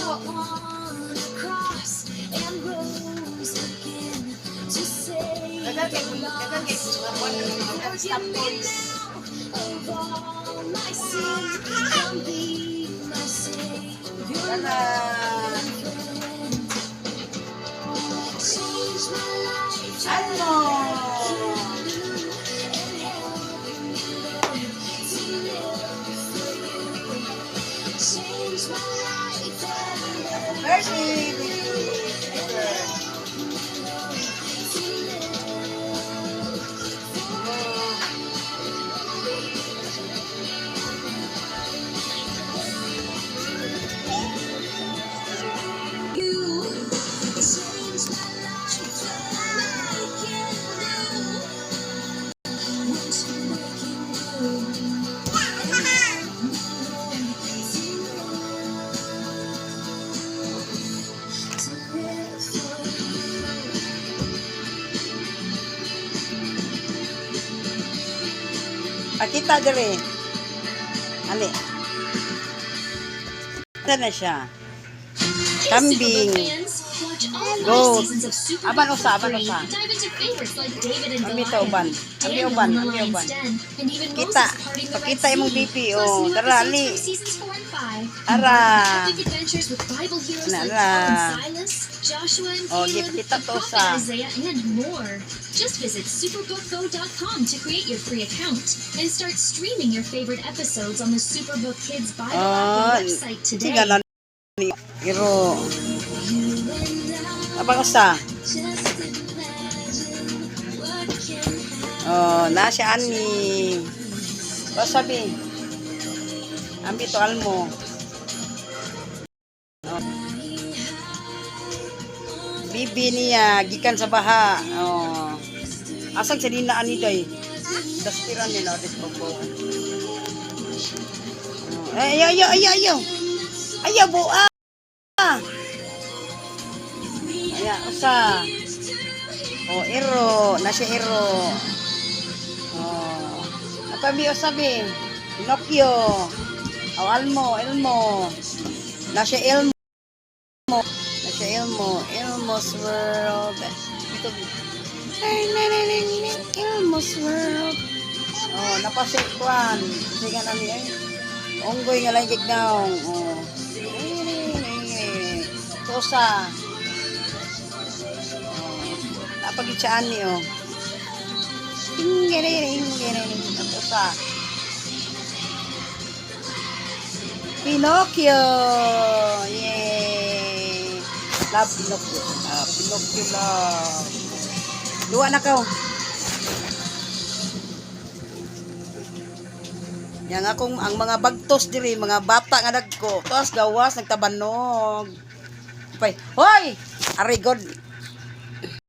Upon a cross and rose again to save Dagan kay the dagan kay lost. mga kuan mga Forgive stop me toys. Now of all my sin. Come be my Savior, Kana Lord, and friend. Change my life ano? And help me learn to live for you. Change my life and let Birthday, baby. And help me learn to live for you. You change my life and make it new. Won't you make it new? And help me learn to live for you. Pakita diri. Ali. Asa na siya? Hey, Kambing. Superbook fans! Watch all five Goat. Seasons of Superbook Aban for usa, aban free. usa. Dive into favorites like David and Ami Goliath, ta uban. Ami Daniel uban, in the ami Lion's uban. Den, and even Kita. Moses parting the Red Pakita imong Sea. BP, Plus oh. new Dara, episodes ali. From seasons 4 and 5. Ara. Epic adventures with Bible heroes Ana, like ara. Paul and Silas, Joshua and Oh, Caleb, gipakita the to prophet usa. Isaiah, and more. Just visit superbookgo.com to create your free account and start streaming your favorite episodes on the Superbook Kids Bible app Oh, or website today. sige na ni. Pero You and I abang usa. just imagine what can happen. Oh, na siya ani. Wasabi. Ambito almo. Oh. Bibi niya gikan sa baha. Oh. Asang sa dina ani day? Daspiran ni no dis bobo. Oh. Eh, ayo ayo ayo ayo. Ayo buа. Aya usa. Oh, ero, na siya ero. Oh. Napabi usabi. Pinocchio. Oh, Almo, Elmo. Na siya Elmo. Na siya Elmo. Elmo's World. Ito. Elmo's World. Oh, napasik kwan. Sige na ni eh. Unggoy nga lang gignaong. Oh. Tosa. Oh. Napagitsaan ni oh. Tingiriring, tingiriring. Tosa. Pinocchio! Yay! Love Pinocchio. Ah, Pinocchio love. Duwa na ka. Yang akong ang mga bagtos diri, mga bata nga dagko. Tos gawas nagtabanog. Pay, hoy! Ari god.